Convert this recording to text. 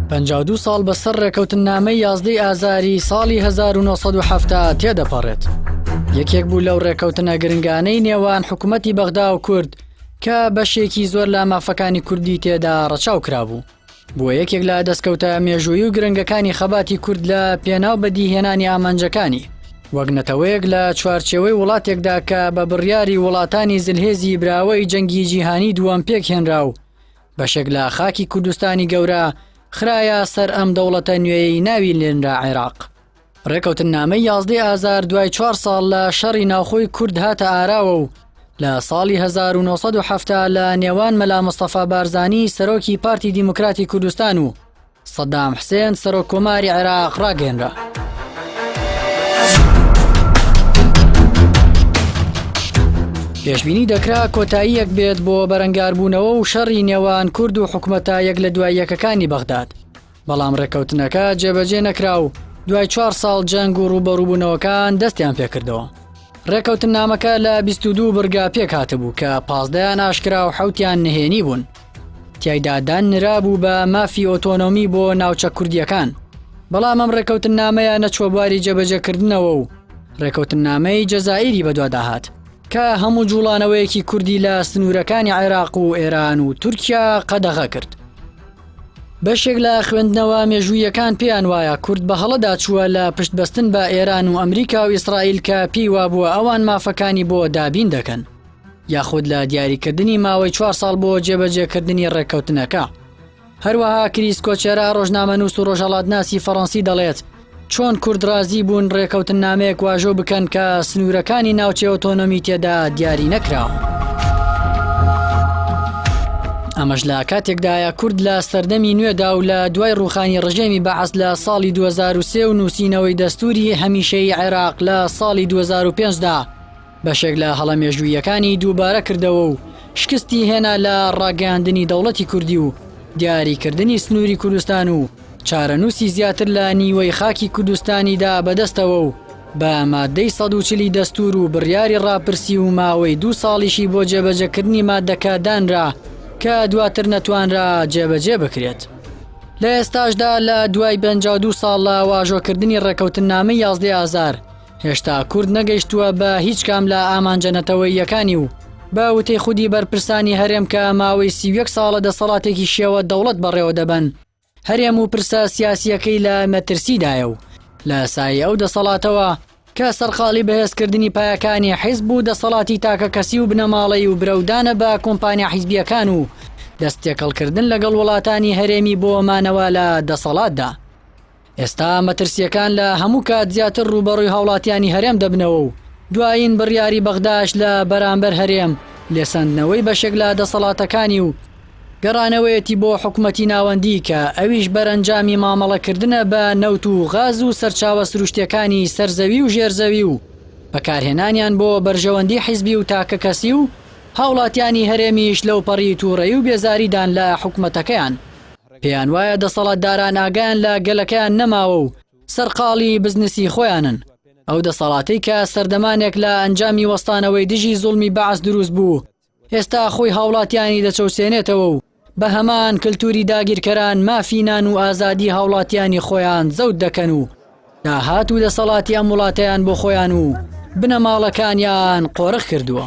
52 ساڵ بەسەر ڕێکەوتننامەی یازدەی ئازاری ساڵی 1970 تێدەپەڕێت. یەکێک بوو لەو ڕێکەوتنە گرنگانەی نێوان حکوومەتی بەغدا و کورد کە بەشێکی زۆر لە مافەکانی کوردی تێدا ڕەچاو کرابوو. بووە یەکێک لە دەستکەوتە مێژوویی و گرنگەکانی خەباتی کورد لە پێناو بەدیهێنانی ئامانجەکانی وەک نەتەوەیەک لە چوارچێوەی وڵاتێکدا کە بە بڕیاری وڵاتانی زلهێزی براوەی جەنگی جیهانی دووەم پێکهێنرا و بەشێک لە خاکی کوردستانی گەورە خرایە سەر ئەم دەوڵەتە نوێیەی ناوی لێنرا عێراق. ڕێکەوتننامەی یازدەی ئازار دوای چوار ساڵ لە شەڕی ناوخۆی کورد هاتە ئاراوە و لە ساڵی 1970 لە نێوان مەلا مستەفا بارزانی سەرۆکی پارتی دیموکراتی کوردستان و سەدام حسێن سەرۆک کۆماری عێراق ڕاگەێنرا. پێشبینی دەکرا کۆتاییەک بێت بۆ بەرەنگاربوونەوە و شەڕی نێوان کورد و حکومەتە یەک لە دوای یەکەکانی بەغداد. بەڵام ڕێککەوتنەکە جێبەجێ نەکرا و دوای چوار ساڵ جەنگ و ڕووبەڕووبوونەوەکان دەستیان پێکردەوە. ڕێککەوتننامەکە لە 22 بڕگە پێکهاتبوو کە پازدەیان ئاشکرا و حەوتیان نهێنی بوون. تیایدا دان نرابوو بە مافی ئۆتۆنۆمی بۆ ناوچە کوردییەکان. بەڵام ئەم ڕێککەوتننامەیە نەچووە بواری جێبەجێکردنەوە و ڕێککەوتننامەی جەزائیری بەدوادا هات کە هەموو جوڵانەوەیەکی کوردی لە سنوورەکانی عێراق و ئێران و تورکیا قەدەغە کرد. بەشێک لە خوێندنەوە مێژوویەکان پێیان وایە کورد بە هەڵەدا چووە لە پشتبەستن بە ئێران و ئەمریکا و ئیسرائیل کە پێی وابووە ئەوان مافەکانی بۆ دابین دەکەن یاخود لە دیاریکردنی ماوەی چوار ساڵ بۆ جێبەجێکردنی ڕێککەوتنەکە. هەروەها کریس کۆچێرا ڕۆژنامەنووس و ڕۆژهەڵاتناسی فەڕەنسی دەڵێت چۆن کورد ڕازی بوون ڕێکەوتننامەیەک واژۆ بکەن کە سنوورەکانی ناوچەی ئۆتۆنۆمی تێدا دیاری نەکراوە. ئەمەش لە کاتێکدایە کورد لە سەردەمی نوێدا و لە دوای ڕوخانی ڕژێمی بەعس لە ساڵی 2003 و نووسینەوەی دەستوری هەمیشەیی عێراق لە ساڵی 2005 دا بەشێک لە هەڵە مێژووییەکانی دووبارە کردەوە و شکستی هێنا لە ڕاگەیاندنی دەوڵەتی کوردی و دیاریکردنی سنووری کوردستان و چارەنووسی زیاتر لە نیوەی خاکی کوردستانی دا بەدەستەوە و بە ماددەی 140 ی دەستوور و بڕیاری ڕاپرسی و ماوەی دوو ساڵیشی بۆ جێبەجێکردنی ماددەکە دانرا کە دواتر نەتوانرا جێبەجێ بکرێت. لە ئێستاشدا لە دوای 52 ساڵ لە واژۆکردنی ڕێکەوتننامەی یازدەی ئازار، هێشتا کورد نەگەیشتووە بە هیچ کام لە ئامانجە نەتەوەییەکانی و بە وتەی خودی بەرپرسانی هەرێم کە ماوەی 31 ساڵە دەسەڵاتێکی شێوە دەوڵەت بەڕێوە دەبەن، هەرێم و پرسە سیاسییەکەی لە مەترسیدایە و لە سایەی ئەو دەسەڵاتەوە کە سەرقاڵی بەهێزکردنی پایەکانی حیزب و دەسەڵاتی تاکەکەسی و بنەماڵەیی و برەودانە بە کۆمپانیا حیزبییەکان و دەست تێکەڵکردن لەگەڵ وڵاتانی هەرێمی بۆ مانەوە لە دەسەڵاتدا. ئێستا مەترسییەکان لە هەموو کات زیاتر ڕووبەڕووی هاوڵاتیانی هەرێم دەبنەوە و دوایین بڕیاری بەغداش لە بەرامبەر هەرێم لێسەندنەوەی بەشێک لە دەسەڵاتەکانی و گەڕانەوەیەتی بۆ حکومەتی ناوەندی کە ئەویش بەرەنجامی مامەڵەکردنە بە نەوت و غاز و سەرچاوە سروشتیەکانی سەر زەوی و ژێر زەوی و بەکارهێنانیان بۆ بەرژەوەندی حیزبی و تاکەکەسی و هاوڵاتیانی هەرێمیش لەوپەڕی توڕەیی و بێزاریدان لە حکومەتەکەیان. پێیان وایە دەسەڵاتداران ئاگایان لە گەلەکەیان نەماوە و سەرقاڵی بزنسی خۆیانن. ئەو دەسەڵاتەی کە سەردەمانێک لە ئەنجامی وەستانەوەی دژی زوڵمی بەعس دروست بوو، ئێستا خۆی هاوڵاتیانی دەچەوسێنێتەوە و بە هەمان کلتوری داگیرکەران مافی نان و ئازادی هاوڵاتیانی خۆیان زەوت دەکەن و داهات و دەسەڵاتی ئەم وڵاتەیان بۆ خۆیان و بنەماڵەکانیان قۆرخ کردووە.